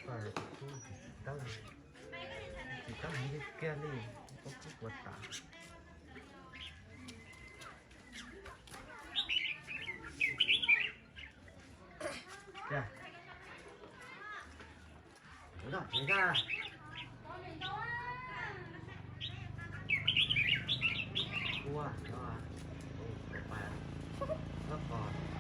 Tub tsis tawb, tsis tawb heev kiag li, kub kub puas tas. Ua, ua, ua, ua,